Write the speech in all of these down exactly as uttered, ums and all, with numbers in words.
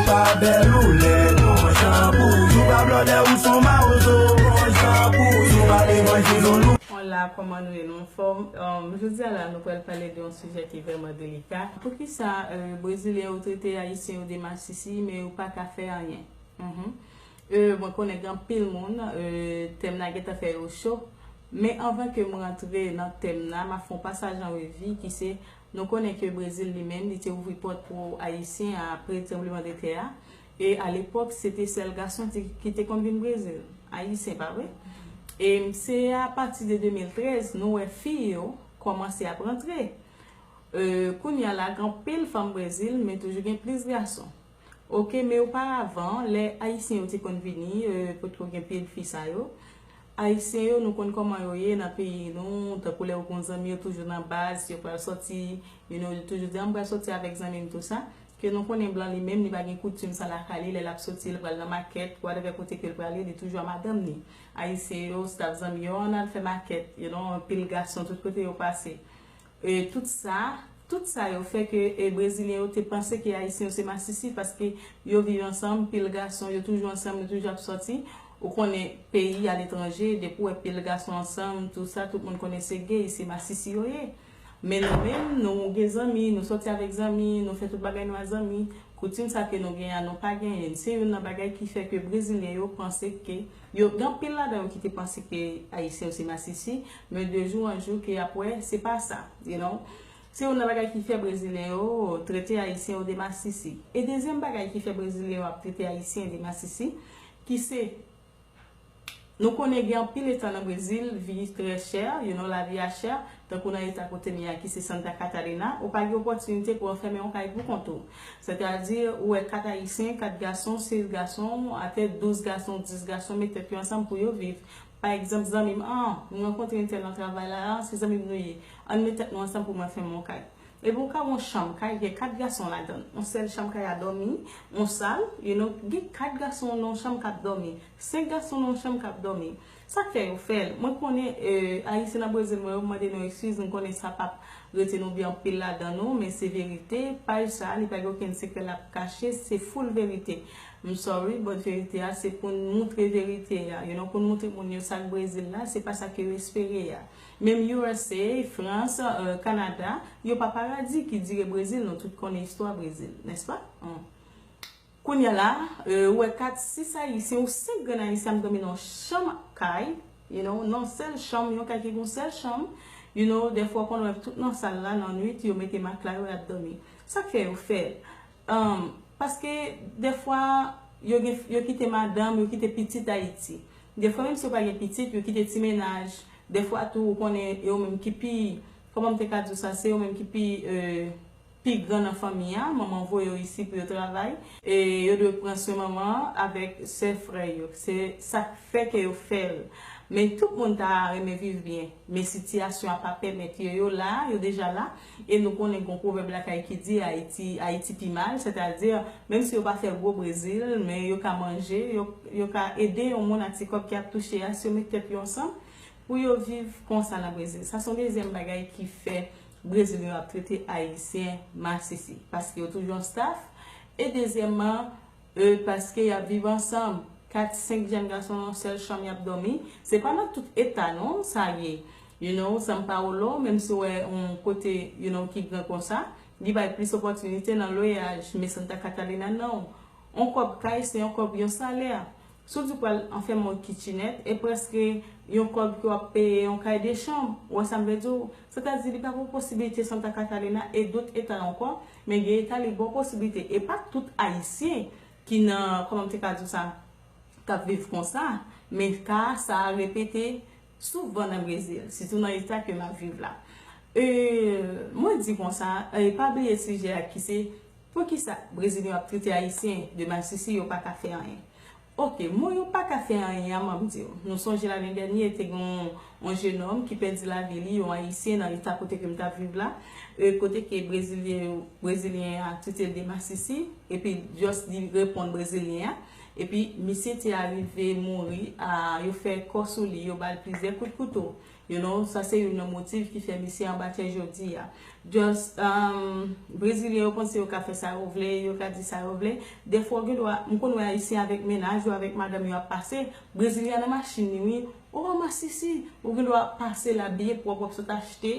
Pa bèl ou lèd, yon jan pou ou. Si w pa blòdè, ou s on mawozo, yon jan pou ou. Si w pa levanjil, yon lou. Hola, kòman nou ye? Nou anfòm? Um, jodi a la, nou pral pale de yon sijè ki vrèman delika. Poukisa, euh, Brezilyen yo trete Ayisyen yo de masisi, men yo pa ka fè anyen? Mhm. Euh, mwen konnen gen anpil moun, euh, tèm nan gentan fè yo cho. Men anvan ke m rantre nan tèm nan, m ap fè yon pasaj an revi ki se, nou konnen ke Brezil li menm, li te ouvri pòt pou Ayisyen apre tranblemanntè a. E alepòk, se te sèl gason ti, ki te konn vin Brezil. Ayisyen, pa vre? E se apati de de mil trèz, nou wè fi yo kòmanse ap rantre. Euh, kounye a la, gen anpil fanm Brezil, men toujou gen plis gason. Oke, men oparavan, lè Ayisyen yo te konn vini, euh, potko gen pil fi sa yo, Ayisyen yo, nou konn kòman yo ye nan peyi nou, tankou lè yo gen zanmi yo toujou nan baz, yo pral sòti, you know, yo toujou di, "Ah, m pral sòti avèk zanmi m," tou sa. Ke nou konnen blan li menm, li pa gen koutim sa lakay li, lè l ap sòti, li pral nan makèt, whatever kote ke l prale, li toujou a madanm li. Ayisyen yo, staff zanmi yo, ann al fè makèt, you know, anpil gason tout kote yo pase. E tout sa, tout sa yo fè ke, e, Brezilyen yo te panse ke Ayisyen yo se masisi, paske yo viv ansanm, pil gason, yo toujou ansanm, yo toujou ap sòti. Ou konnen peyi aletranje, depi w wè pil gason ansanm, tou sa, tout moun konnen se gay, se masisi yo ye. Men nou menm, nou gen zanmi, nou sòti avèk zanmi, nou fè tout bagay nou a zanmi. Koutim sa ke nou genyen an, nou pa genyen l. Se youn nan bagay ki fè ke Brezilyen yo panse ke, yo, gen anpil ladan yo ki te panse ke Ayisyen yo se masisi, men de jou an jou ke y ap wè, se pa sa, you know. Se youn nan bagay ki fè Brezilyen yo trete Ayisyen yo de masisi. E dezyèm bagay ki fè Brezilyen yo ap trete Ayisyen de masisi, ki se, nou konnen gen anpil eta nan Brezil, vi trè chè, you know, lavi a chè, tankou nan eta kote m ye a ki se Santa Catarina, ou pa gen opòtinite pou w anfèmen yon kay pou kont ou. Sètadi, ou wè kat Ayisyen, kat gason, sèz gason, atè douz gason, dis gason, met tèt yo ansanm pou yo viv. Pa egzanp, zanmi m, ah, m rankontre entèl nan travay la, ah, se zanmi m nou ye. Ann met tèt nou ansanm pou mwen fè m yon kay. Epi ou ka wè yon chanm kay, gen kat gason ladan l. Yon sèl chanm kay a dòmi, yon sal, you know, gen kat gason nan yon chanm k ap dòmi, senk gason nan yon chanm k ap dòmi. Sa k fè yo fè l? Mwen konnen, eh, Ayisyen nan Brezil, mwen, yo mande nou eskiz, m konnen sa p ap rete nou byen anpil ladan nou, men se verite. Paj sa, li pa gen okenn sekrè l ap kache, se full verite. M sorry, but verite a, se pou n moutre verite a. You know, pou n moutre moun yo sa k Brezil la, se pa sa ke yo espere a. Menm U S A, Frans, euh, Kanada, yo pa paradi ki dire Brezil, nou tout konnen istwa Brezil, nèspa? Hmm. Kounye a la, euh, ou wè kat, sis Ayisyen ou senk grenn Ayisyen ap dòmi nan yon chanm kay, you know, nan yon sèl chanm, yon kay ki gen yon sèl chanm, you know, dèfwa w konn wè tout nan sal la, nan nwit, yo mete matla yo, y ap dòmi. Sa k fè yo fè l? Um, paske dèfwa, yo gen, yo kite madanm, yo kite pitit Ayiti. Dèfwa, menm si yo pa gen pitit, yo kite ti mennaj. Dèfwa tou, ou konnen, yo menm ki pi, kòman m te ka di w sa, se yo menm ki pi, euh, pi gran nan fanmi a, manman voye yo isi pou yo travay, e yo dwe pran swen manman an avèk sè frè yo. Se sa k fè ke yo fè l. Men tout moun ta renmen viv byen, men sitiyasyon an pa pèmèt yo. Yo la, yo deja la, e nou konnen gon pwovèb lakay ki di Ayiti, Ayiti pi mal, sètadi, menm si yo pa fè gwo Brezil, men yo ka manje, yo, yo ka ede yon moun a ti kòb ki ap touche a, si yo met tèt yo ansanm, pou yo viv konsa nan Brezil. Sa se yon dezyèm bagay ki fè Brezilyen yo ap trete Ayisyen masisi, paske yo toujou an staff. E dezyèmman, euh, paske y ap viv ansanm. Kat, senk jèn gason nan yon sèl chanm y ap dòmi. Se pa nan tout eta non sa ye. You know, São Paulo, menm si w wè yon kote, you know, ki gran konsa, li bay plis opòtinite nan lwayaj. Men Santa Catarina, non. Yon kòb kay, se yon kòb, yon salè. Si w di w pral anfèmen yon kitchenette, e prèske yon kòb ke w ap peye yon kay de chanm. Ou wè sa m vle di w? Sètadi, li pa gen posiblite Santa Catarina e dòt eta ankò, men gen eta li ba w posiblite. E pa tout Ayisyen ki nan, kòman m te ka di w sa, k ap viv konsa, men ka sa a repete souvan nan Brezil, sitou nan eta ke m ap viv la. E, mwen di konsa, e, pa bliye sijè a ki se, poukisa Brezilyen yo ap trete Ayisyen de masisi, yo pa ka fè anyen? Oke, mo yo pa ka fè anyen an, m ap di w. Nou sonje lannen dènye, te gen yon, yon jenòm ki pèdi lavi li, yon Ayisyen nan eta kote ke m t ap viv la, e, kote ke Brezilyen yo, Brezilyen an trete l de masisi, epi just li reponn Brezilyen an, Epi misye te arive mouri, a, yo fè kò sou li, yo ba l plizyè kout kouto. You know, sa se youn nan motiv ki fè misye anba tè jodi a. Just, um, Brezilyen yo panse yo ka fè sa yo vle, yo ka di sa yo vle. Dèfwa, gen dwa, m konn wè Ayisyen avèk mennaj yo, avèk madanm yo ap pase. Brezilyen nan machin li, wi. Oh, masisi, ou gen dwa pase la byen pwòp, w ap sot achte,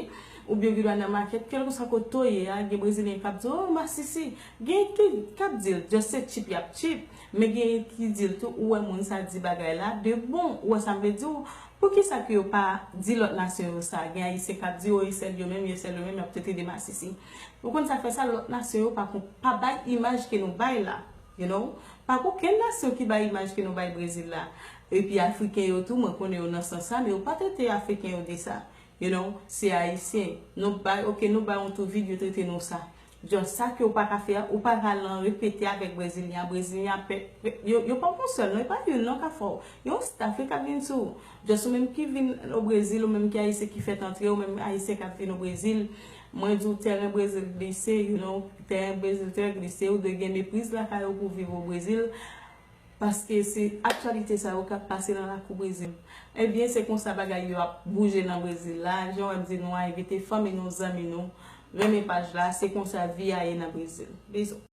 oubyen ou gen dwa nan makèt, kèlkeswa kote w ye a, gen Brezilyen k ap di, oh, masisi. Gen ki k ap di l, just se cheap y ap cheap. Men gen ki di l tou, ou wè moun sa di bagay la, de bon, ou wè sa m vle di w, poukisa ke yo pa di lòt nasyon yo sa? Gen Ayisyen k ap di, oh, e sèl yo menm, e sèl yo menm, y ap trete de masisi. Ou konn sa fè sa, lòt nasyon yo pa, pa bay imaj ke nou bay la, you know? Pa gen okenn nasyon ki bay imaj ke nou bay Brezil la. Epi Afriken yo tou, mwen konnen yo nan sans sa, men yo pa trete Afriken yo de sa. You know, se Ayisyen. Nou bay, ok, nou bay yon tou vid, yo trete nou sa. Just sa ke ou pa ka fè a, ou pa ka al nan repete avèk Brezilyen. Brezilyen ap pè, yo, yo pa yon sèl, non, e pa youn, non, ka fè w. Yon staff, wi, k ap vin sou ou. Just ou menm ki vin o Brezil, ou menm ki Ayisyen ki fèt antre, ou menm Ayisyen k ap vin o Brezil. Mwen di w, tèren Brezil glise, you know, tèren Brezil trè glise, ou dwe gen mepriz lakay ou pou w viv o Brezil. Paske se aktyalite sa yo k ap pase nan lakou Brezil. Ebyen, se konsa bagay yo ap bouje nan Brezil la. Jan w wè m di nou a, envite fanmi nou, zanmi nou, renmen paj la. Se konsa vi a ye nan Brezil. Bizou.